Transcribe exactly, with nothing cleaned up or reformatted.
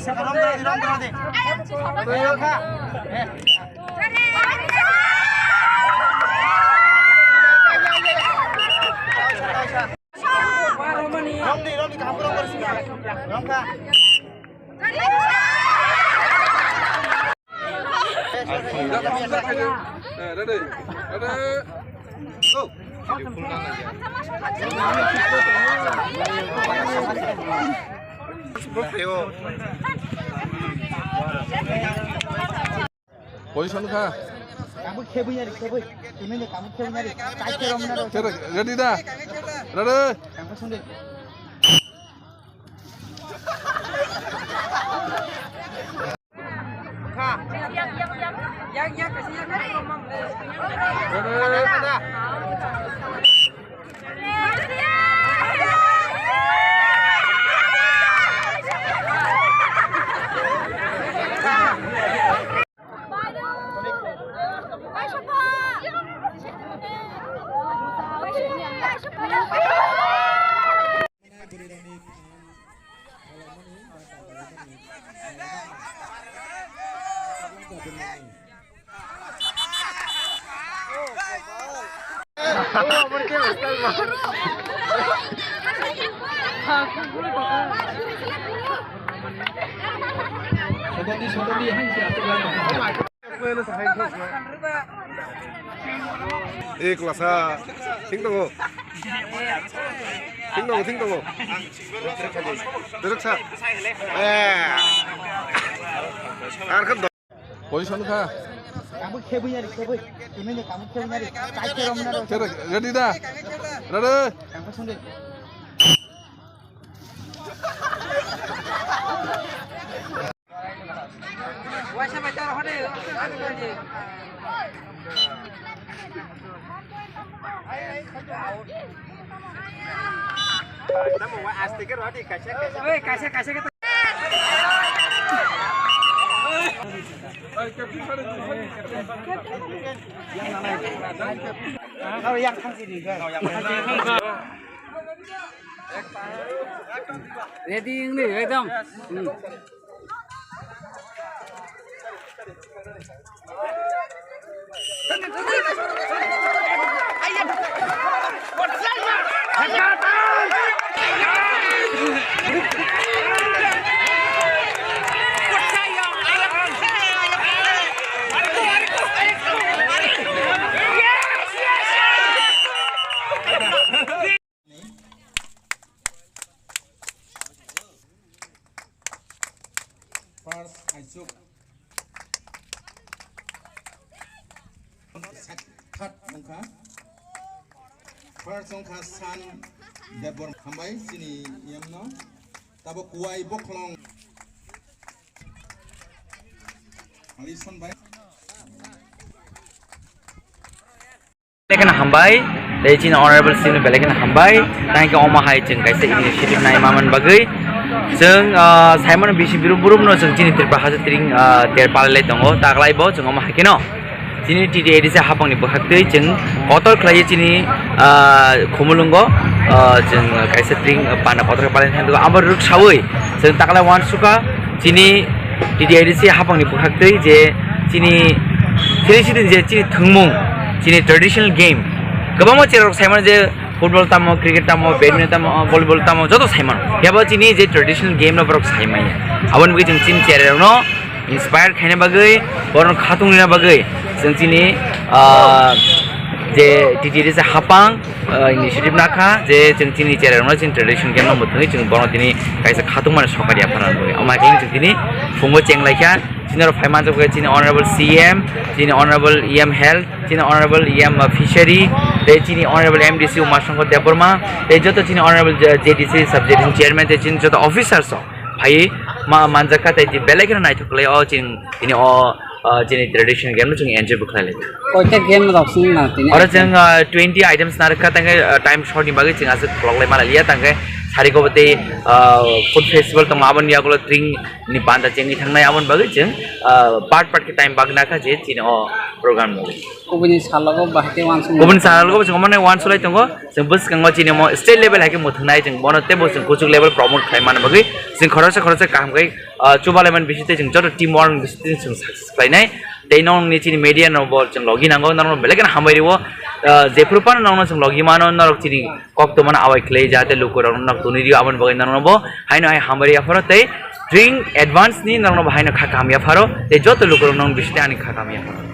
Ready? Ready? Go! Position kha. Kamu khebui nari, khebui. Ini nih, kamu khebui nari. Kaki rom naro. Kere, ready da? Ready? Kamu sundel. Kha. Yang, yang, yang, yang, yang, kasih yang, yang, yang, yang. Ready? Ready? Eh, klasa. Thik tongo. Thik tongo, thik tongo. Dorok sa. Eh. Ar khan. Position kha. Kamu khebui nari, khebui. Ini nih, kamu khebui nari. Kaki rom naro. Kere, ready da? Ready? Kamu sundel. Ready, ini, ekdom. Hmm. First, Aisuk. Third wngkha. First wngkha San Debor, hambai chini yamno. Tabuk Kuwai Boklong. Alison bai. Belai kheno hambai, tei chini honorable C M no belai kheno hambai. Thank you, omo hai chwng kaisa initiative nai manmani bagwi. Chwng, ah, saimano bisi brum brum no chwng chini Tripura haste tring, ah, ter palai lai tongo, taklai bo chwng omo hai kheno. Chini T T A D C haphangni bwkhaktwi chwng kotor khlaiwi chini, ah, Khumulwngo, ah, chwng kaisa tring, ah, panda kotor khe palai thangwi abo rwksaui chwng taklai uansukha. Chini T T A D C haphangni bwkhaktwi je chini, chini sidin je chini thwngmung, chini traditional game, kwbangma cherok saimano je football tamo, cricket tamo, badminton tamo, volleyball tamo, joto saimano. Phiya bo chini je traditional game no borok saimanya. Aboni bagwi chwng chini cherokno inspire khaina bagwi, borokno khatungna bagwi chwng chini, ah, je T T A D C haphang, ah, initiative nakha je chwng chini cherokno chini traditional game no mwthangwi chwng bono tini kaisa khatungmani sokari yapharna bagwi. Omo hai khe chwng tini phungo cheng laikha, chini oro phai manjak khe chini honorable C M, chini honorable E M health, chini honorable E M fishery, tei chini honorable M D C Umashankar Debbarma, tei joto chini honorable J D C subdivision chairman, tei chini joto officers rok phai ma manjak kha, tei belai kheno naithok khlai o chini, chini o, ah, chini traditional game no chwng enjoy bo khlai lai. Koita game rok sini na tini? Oro chwng, ah, twenty items narwkha, tei, ah, time short ni bagwi chwng aswk khulok lai maliya, tei Sari ko bwtwi, ah, food festival tongma aboni yagulo tring ni panda chengwi thangnai aboni bagwi chwng, ah, part part khe time bagna kha je chini o program no. Kubuni salogo bahai khe wansuk. Kubuni salogo chwng mane wansulai tongo. Chwng bwskango chini mo state level hai khe mwthwngnai chwng bono teibo chwng kuchuk level promote khai mani bagwi chwng khoroksa khoroksa kaham khai, ah, chubalai mani bisingtwi chwng joto team work ni bisingtwi chwng success khlainai. Tei nongni chini media no bo chwng logi nango, norok belai kheno hambai rwo. Ah, jephuru phano nongno chwng logi mano, norok chini kok tongmani awai khlai, jahate lukurok nok toni rio, aboni bagwi norokno bo haino hai hambai yapharo tei tring advance ni norokno bo haino kha kaham yapharo tei joto lukurok nong bisingtwi ani kha kaham yapharo.